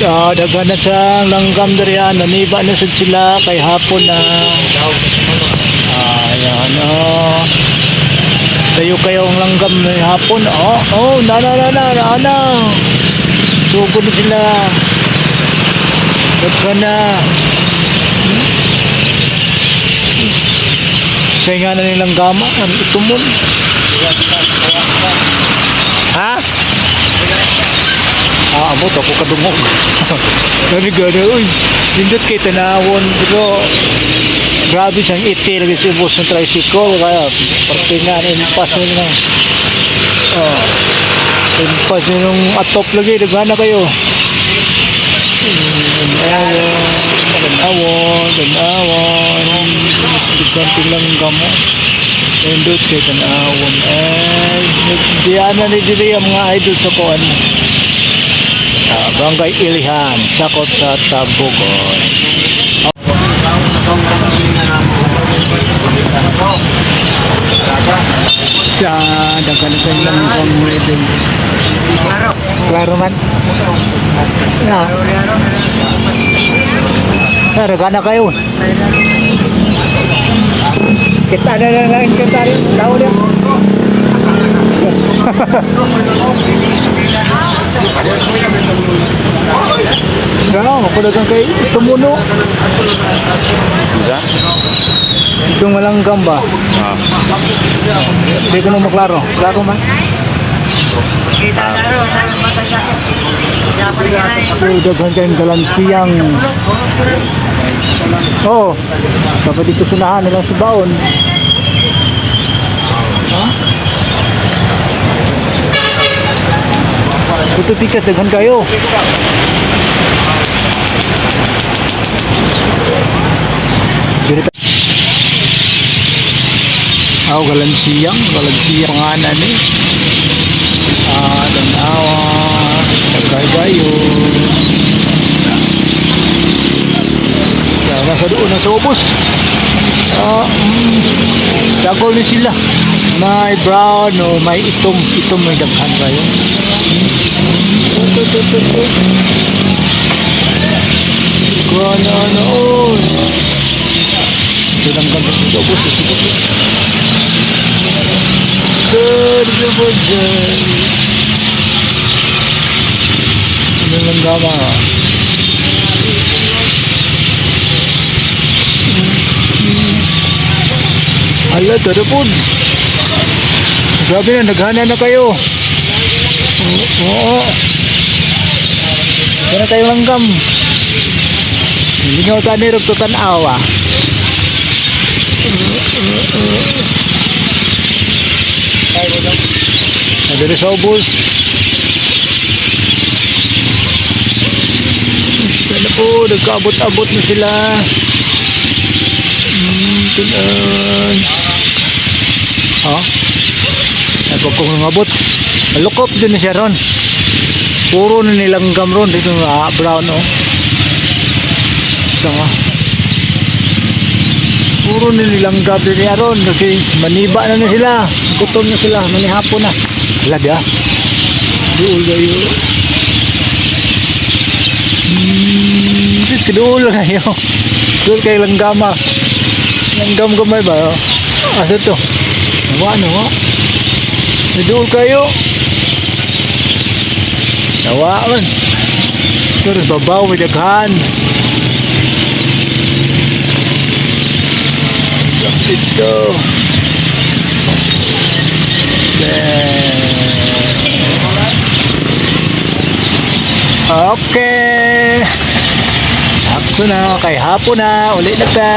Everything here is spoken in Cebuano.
Ah, daghan na sa langgam diri ah, naniba na sad sila kay hapon na. Ah, ayan oh. Sayo kayo ang langgam na hapon. Oh, na na na na na na. Sugod na sila. Daghan na. Kaya nga na nilang gama, ang itumon. Ha? Ah, abot ako kadungog. Gani gani, uy. Nindot kay tanawon, pero grabe siyang iti lagi sa ubos ng tricycle kaya parte nga impas nila ng oh, impas nila ng atop lagi, daghan na kayo. Tanawon, tanawon, tanawon, daghan lang gamo. Nindot kay tanawon. Ay, diyan na ni diri ang mga idol sa kuan. Sa Barangay Ilihan, sakop sa Tabogon. Sa daghan kay langgam idol. Klaro man. Na. Pero gana kayo. Kita na lang lang kita rin. Tao niya. Kaya, kulagang kay tumuno. Unsa? Itong walang ba? Ah. Hindi ko na maklaro. Klaro man. Oh, daghan kayong galansiyang. Oo. Dapat dito sunahan nilang si Baon. Ha? Ito tikas, daghan kayo. Ganito. Aw, galansiyang, galansiyang pangalan eh. Ah, tanawa, nagkagayo. Kaya nasa doon, nasa ubos. Ah, dagol ni sila. May brown o may itom, itom may daghan kayo. Ito, ito, ito, ito. Gana noon. Ito lang ganda sa ubos, ito, ito. Good, good, good. Ano lang gama? Ala, tara po. Grabe na, naghana na kayo. Oo. Gana tayo langgam. Hindi nga tayo nirog to tanawa. Nadiri sa ubos. Sana po, nagkaabot-abot na sila. Tunan. Ha? Ay, pag kong nangabot. Malukop din na siya ron. Puro na nilanggam ron. Dito nga, brown, oh. Ito nga. Puro na nilanggam din niya ron. Kasi maniba na na sila. Gutom na sila. Manihapon na. Wala di ah. Duol kayo. Duol kayo. Duol kayo langgama. Langgam gamay ba? Oh? Asa to? Nawa, nawa. Duol kayo. Nawa man. Pero babaw may daghan. Ito. Okay. Hapon na, kay hapon na, uli na ta.